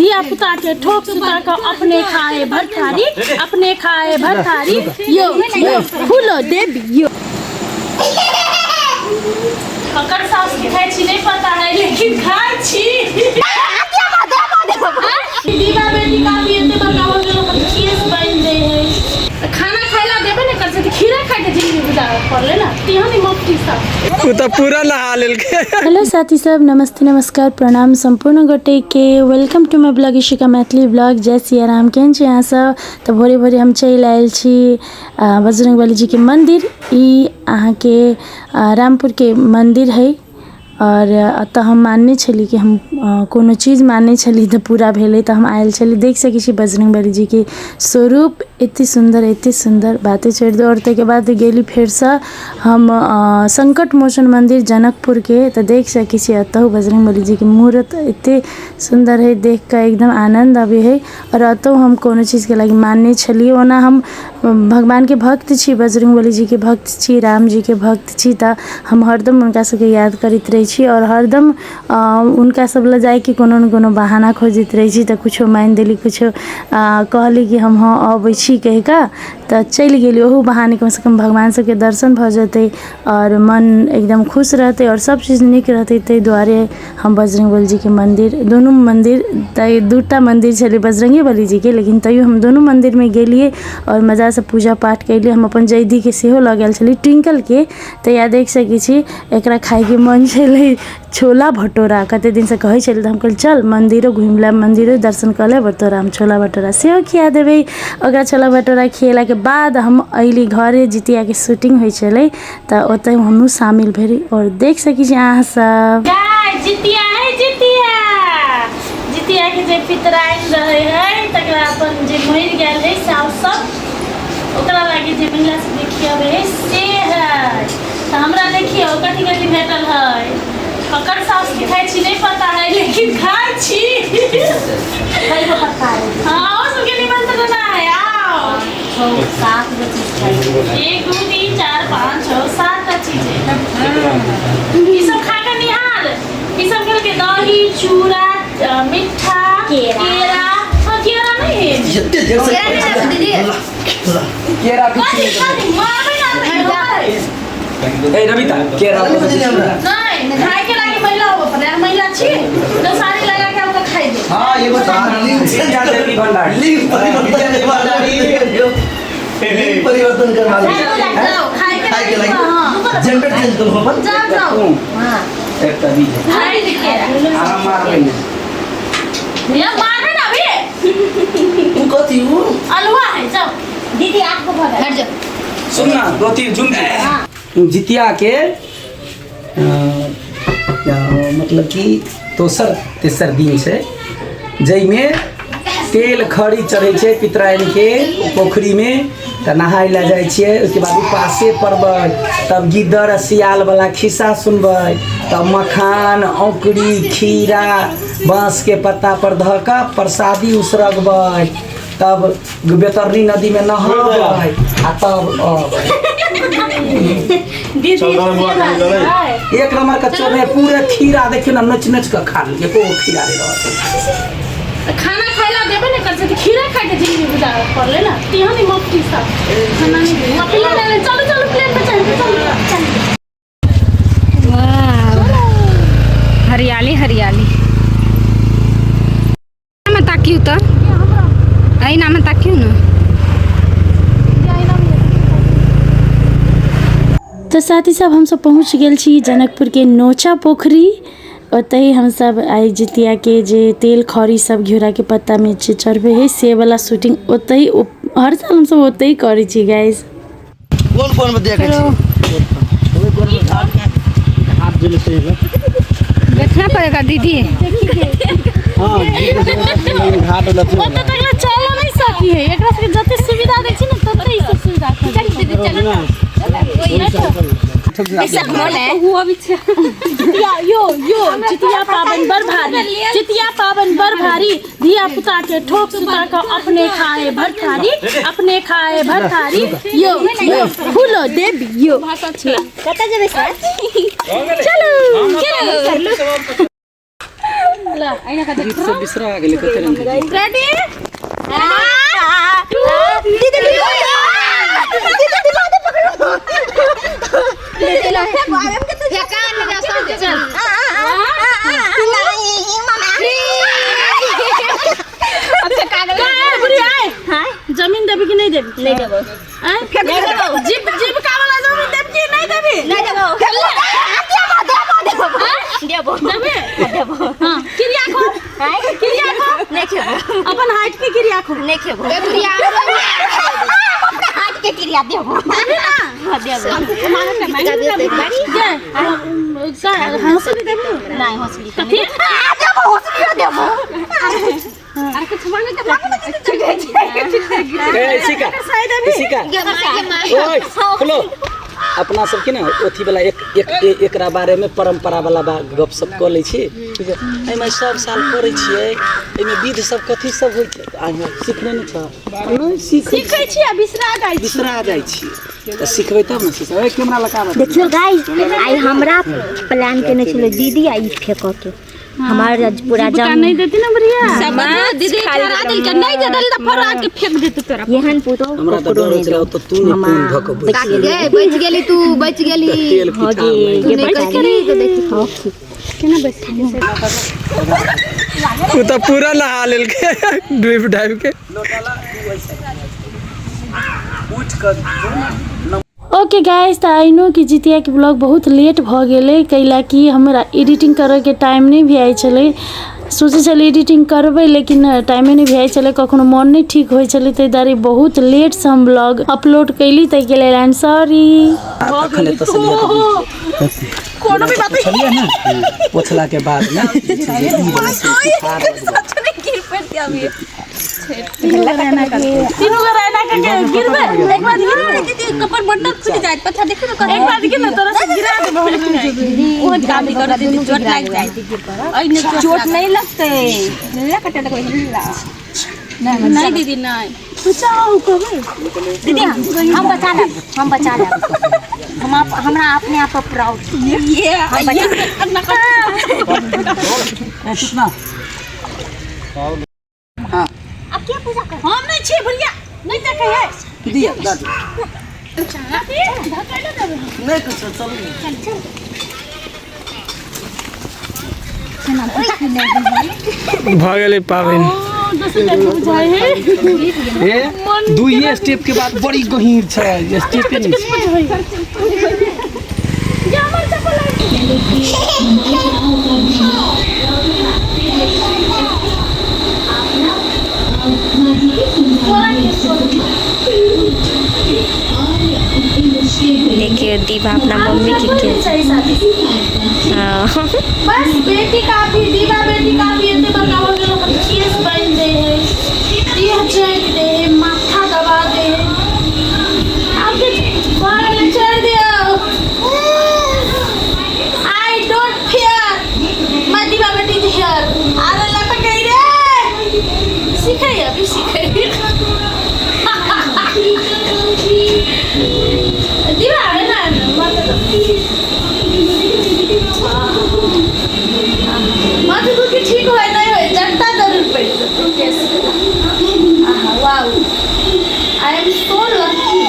धिया पुता के ठोक सुता के अपने खाए भर थारी, अपने खाए भर थारी, यो यो फूलो देवी यो। ककर सास के खाइ छी नहीं पता है, लेकिन खाइ छी। दीवा बेटी काफी एते बड़का हो गेल, ओकर केस बनि जाइ है। खाना खाइ ला देबे ने कर छै, तऽ खीरा खाइ के जिंदगी गुजारऽ पड़लै ने, तेहन ही मफ्ती सब। ओ तऽ पूरा नहा लेलकै। हेलो साथी सब, नमस्ते, नमस्कार, प्रणाम सम्पूर्ण गोटे के। Welcome to my blog Ishika Maithili blog. जय सिया राम। केहन छी अहाँ सब? तऽ भोरे भोरे हम चलि आयल छी बजरंगबली जी के मंदिर। ई अहाँके रामपुर के मंदिर है और एतऽ हम मानने छली कि हम कोनो चीज मानने छली तऽ पूरा भेलै, तऽ हम आयल छली। देख सकै छी बजरंगबली जी के स्वरूप एते सुन्दर, एते सुन्दर, बाते छोड़ि दू। और ताहिके बाद गेली फेरसँ हम संकट मोचन मन्दिर जनकपुरके, तऽ देख सकै छी एतहु बजरंगबली जीके मूरत एते सुन्दर हइ, देख कऽ एकदम आनन्द अबै हइ। आओर एतहु हम कोनो चीजके लागि मानने छलियै। ओना हम भगवानके भक्त छी, बजरंगबली जीके भक्त छी, रामजीके भक्त छी, तऽ हम हरदम हुनका सबके याद करैत रहै छी आओर हरदम हुनका सब लग जाइके कोनो ने कोनो बहाना खोजैत रहै छी। तऽ किछो मानि देली, किछो कहली कि हम हँ अबै छी कहि कऽ तऽ चलि गेली। ओहू बहाने कमसँ कम भगवान सबके दर्शन भऽ जेतै आओर मन एकदम खुश रहतै आओर सब चीज नीक रहतै। ताहि दुआरे हम बजरंगबली जीके मन्दिर, दुनू मन्दिर, तऽ दूटा मन्दिर छलै बजरंगेबली जीके, लेकिन तैयो हम दुनू मन्दिरमे गेलियै आओर मजासँ पूजा पाठ कयलियै। हम अपन जैधीके सेहो लऽ गेल छलियै, ट्विंकलके। तऽ इएह देख सकै छी, एकरा खायके मन छलै छोला भटूरा, कतेक दिनसँ कहै छलै, तऽ हम कहलियै चल मन्दिरो घुमि लेब, मन्दिरो दर्शन कऽ लेब आओर तोरा हम छोला भटूरा सेहो खिया देबै। ओकरा छोला भटूरा खिएलाके बाद हम अयली घरे। जितियाके शूटिंग होइ छलै तऽ ओतऽ हमहूँ शामिल भेली आओर देख सकै छी अहाँ सब। जितिया है, जितिया, जितिया के जे पितराइन रहे है, तकरा अपन जे मरि गेल है साउस सब, ओकरा लागी जे महिला सब खियाबै है से है। तऽ हमरा देखियौ कथी कथी भेटल है। ककर साउस के खाइ छी नहीं पता है, लेकिन खाइ छी। हाँ, और सबके निमंत्रण है, आओ। 6 7 गो चीज खाइ। 1 2 3 4 5 6 7 टा चीज है। ई सब खा के निहाल। ई सब खेलके दही चूड़ा, मिठा, केरा। केरा। हाँ, केरा नहीं है। जते देर से केरा नहीं है दीदी। केरा। कथी कथी मारबै ना? ए रविता, केरा। नहीं, खाए के लागी महिला हो पड़े, महिला छी तो साड़ी लगा के हमका खाई दे। हाँ, एगो विद्या देवी भंडारी। लिंग परिवर्तन करवा ली, लिंग परिवर्तन करवा ली। जाओ खाए के। खाए के लागी। लागी। हाँ। जेंडर चेंज करू अपन। जाओ जाओ। तू हाँ। एकटा बीज खाई दे केरा। आराम मारबै ने। ये मारबै ना अभी। तू कथी हूँ? अलुआ है, जाओ। दीदी, 8 गो भऽ गेल। हट जाओ। सुन ना, दो तीन झुमकी जितिया के मतलब कि दोसर तेसर दिन छै, जाहिमे तेल खरी चढ़ै छै पितराइनके पोखरिमे, तऽ नहाय लए जाइ छियै। ओहिके बाद उपासे पड़बै, तब गिद्दर आ सियालवला खिस्सा सुनबै, तब मखान, औकरी, खीरा बाँसके पत्तापर धऽ कऽ प्रसादी उसरगबै, तब बेतरनी नदीमे नहाबै आ तब अबै। दीदी। एक नंबर के चोर है। पूरे खीरा देखियो ना, नोच नोच के खा लेलकै, एको गो खीरा नहि रहल। खाना खाइ ला देबे ने कर छै, तऽ खीरा खाइ के जिंदगी गुजारऽ पड़लै ने, तेहन ही मफ्ती सब खाना नहीं दे। प्लेन आएल, चलो चलो, प्लेन पे चल चलो चल। वाह, हरियाली हरियाली में ताकियो तऽ एहिना में ताकियो ने। तऽ साथी सब, हमसब पहुँच गेल छी जनकपुरके नोचा पोखरी। ओतहि हमसब आइ जितियाके जे तेल खरी सब घिउराके पत्तामे जे चढ़बै हइ से वाला शूटिंग ओतहि, हर साल हमसब ओतहि करै छी गाइस। कोन कोन में देखै छी? देखना पड़ेगा दीदी। ओतऽ तक ले चलऽ नहीं सकी है। एकरा सबके जते सुविधा दै छी ने, तते ई सब सुविधा। चल दीदी, चल। जितिया यो यो, जितिया पाबनि बड़ भारी, जितिया पाबनि बड़ भारी, धिया पुता के ठोक सुता के अपने खाए भर थारी, अपने खाए भर थारी, यो यो फूलो देवी यो। कतऽ जेबै सर? चलो चलो। गीत सब बिसरा गेलै कते रंग के गीत। रेडी जमीन देबी कि नहीं देबी? नहीं देबो। आँय? जीप जीविका वाला जमीन देबी कि नहीं देबी? नहीं देबो। देबो। देबे? देबो। हाँ, क्रिया खो। क्रिया खो। नहीं खेबो। अपन हाइट के क्रिया खो। नहीं खेबो। अपना हाथ के क्रिया देबो। हाँ, देबो। जे, हंसली देबी? नहीं हौसली। तऽ फिर? देबो हौसली देबो। ए इशिका इशिका ओए खुलो अपना सबके ने अथी वाला एक एक एकरा बारे में परंपरा वाला गप सब कऽ लै छी। ठीक है, एहिमे सब साल करै छियै, एहिमे विध सब कथी सब होइ छै अहाँ सिखने नहि छह? नहि सीखै सीखै छी आ बिसरा जाइ छी। बिसरा जाइ छी तऽ सिखबै तब ने सिखबै। कैमरा लगा देखियो गाइस, आइ हमरा प्लान केने छलै दीदी आ ई फेकऽ के हमार पूरा जीविका जम नहीं देती ना बढ़िया। दीदी चढ़ा देलकै, नहीं दे देल तऽ फड़ा के फेंक देतौ तोरा। एहन पुतोह हमरा तऽ ककरो डर नहि होइ छलै दौ। ओतऽ तू ने मामा कोन धऽ कऽ बैस गेली। गे बच गेली तू, बच गेली। तेल हो पिठार गे लागि ये नहि बचा कही ले। तऽ देखी। ओ तऽ पूरा नहा लेलकै डूबि डाबि के। उठि कऽ ओके गाइस, तऽ I know कि जितियाके ब्लॉग बहुत लेट भऽ गेलै, कैला कि हमरा एडिटिंग करैके टाइम नहि भए छलै। सोचै छलियै एडिटिंग करबै, लेकिन टाइमे नहि भए छलै, कखनो मोन नहि ठीक होइ छलै, ताहि दुआरे बहुत लेटसँ हम ब्लॉग अपलोड कयली, ताहिके लेल I am sorry. तखन एतऽ से लिअ तऽ कोनो भी बात पोछलियै ने, पोछला के बाद ने जे छै जे ई वाला से पिठार लगबै। तीनू गोरा एना कऽ के गिरबै, एक बार गिरबै दीदी कपर बंडल खुलि जायत पछा देखियौ ने। एक बार गिर ने तोरा से गिरा देबौ हम। ओहन काम नहि करऽ दीदी, चोट लागि जायत। एहिने चोट नहीं लगतै। लल्ला कटे लगबै लल्ला। नहीं दीदी नहीं। बचाओ कहबै। दीदी हम बचा लेब, हम बचा लेब। हम हमरा अपने आप पर प्राउड। ये हम बचा ए चुप ना। हाँ अब के पूजा कर? हम नहीं छी भैया, नहीं देखै है। दिया दादी धकेले देबै। नहि कुछो, चलू। भऽ गेलै पाबनि। ओ दोसर टाइप के बुझाइ है। ए दुइये स्टेप के बाद बड़ी गहीर छै, स्टेपे नहि छै। जे हमर चप्पल है। देखिए दीपा अपना मम्मी की के चाही शादी। हाँ। बस बेटी काफी, दीवा बेटी काफी। एते बड़का हो गेल, ओकर केस बान्हि दे है, देह चढ़ि दे है, माथा दबा दे है। आब के भऽ गेलै, छोड़ि दियौ। I don't fear, my दीवा बेटी is here. अरे लटकै रे, सीखै अभी सीखै। दीवा है ना माथा माथा दुखी ठीक होय नहीं होय, जनता जरूर पड़ि जेतौ। Yes, आहा, wow, I am so lucky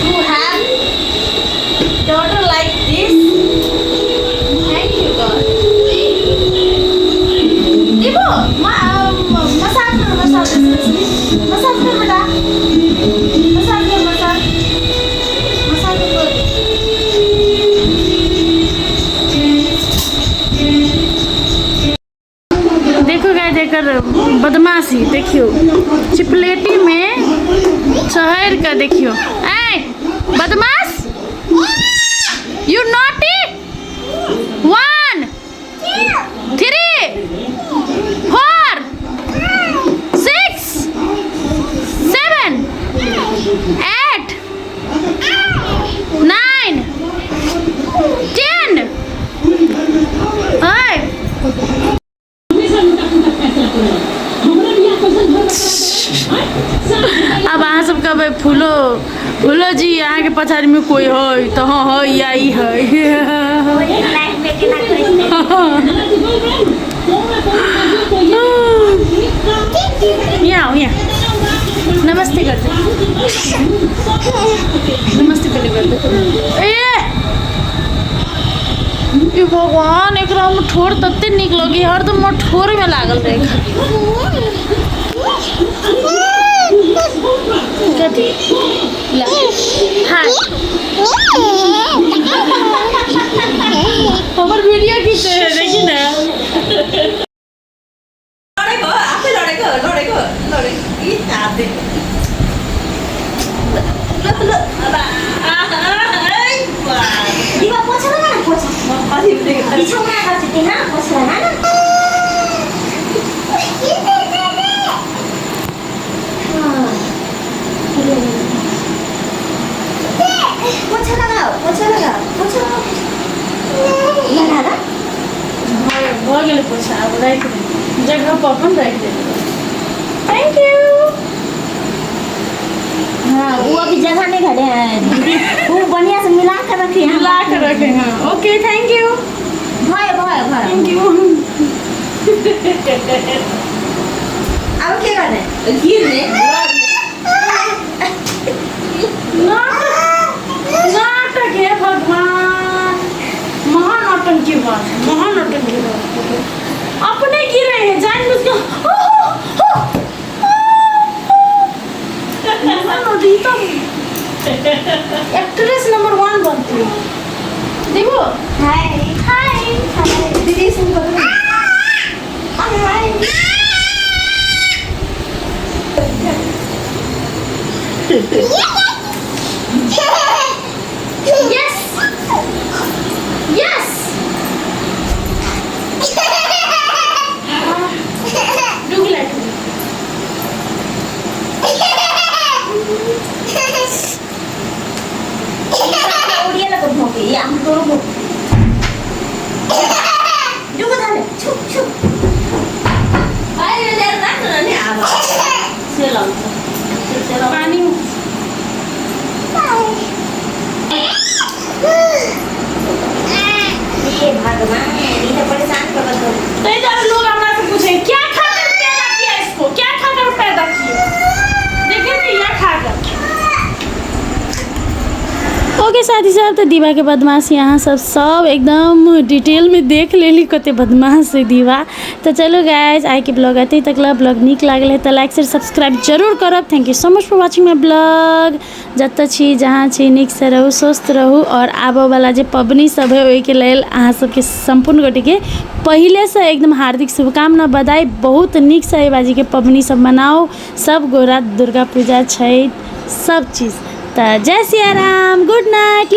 to have daughter like this. Thank you God. Deepu massage कर, मसाज मसाज कर बेटा, मसाज कर, मसाज मसाज कर। देखो गाइस, एकर बदमाशी देखियो, चिपलेटी में चढ़ के देखियो। ऐ बदमाश, you naughty, 1 3 4 6 7 8 9 10। ऐ अब अहाँ सब कहबै फूलो फूलो जी अहाँके पछाड़ीमे कोइ है तऽ हाँ है या ई है। लाइफ में केना करै छै। लो यहाँ आओ यहाँ नमस्ते कर दे नमस्ते पहले कर दे ए ई भगवान एकरा हम ठोर तते नीक लगी हरदम मोर ठोर में लागल रहे कथी ला हाय हमर वीडियो खींचे है देखी ना लडेको आफै लडेको लडेको लडेको इ हात ल ल दिवा पोछा लगा ना पोछा बिछौना गर्छ त्यहाँ पोछा लगा न पोछा लगाओ पोछा लगाओ पोछा लगा ल भऽ गेलै पोछा आब राखि दे जगह पर अपन राखि दे thank you हाँ वो अभी जगह नहीं घटे हैं दीदी वो बढ़िया से मिला कर रखी हैं मिला कर रखे हैं ओके thank you भय भय भय thank you अब के गर्ने गिर्ने नाटक है भगवान महानौटंकी बात है महानौटंकी बात है। अपने गिरे हैं जानबूझ के महानौटंकी तो एक्ट्रेस नंबर वन बनती है देखो हाय हाय दिदी सुन गर्नु हाय यस यस रुक लाइट उडिएला भोके या हम तोरो भोके रुको थाले छु छु अहिले ल्याएर राख्नु न नि अब सेलाउँछ पानी हे भगवान ये तो परेशान कर दो तो इधर लोग हमरा से पूछे क्या खाकर पैदा किया इसको क्या खाकर पैदा किया देखे नहीं यह खाकर ओके साथी साहब तऽ दीवाके बदमाशी अहाँ सब सब एकदम डिटेलमे देख लेली कते बदमाश है दीवा तऽ चलू गाइज आइके ब्लॉग एतै तक ला ब्लॉग नीक लागल है तऽ लाइक शेयर सब्सक्राइब जरूर करब thank you so much for watching my blog जतऽ छी जहाँ छी नीकसँ रहू स्वस्थ रहू आओर आबऽवला जे पबनी सब है ओहिके लेल अहाँ सबके सम्पूर्ण गोटेके पहिलेसँ एकदम हार्दिक शुभकामना बधाई बहुत नीकसँ एहि बाजीके पबनी सब मनाउ सब गोरा दुर्गा पूजा छठि सब चीज तऽ जय सिया राम गुड नाइट।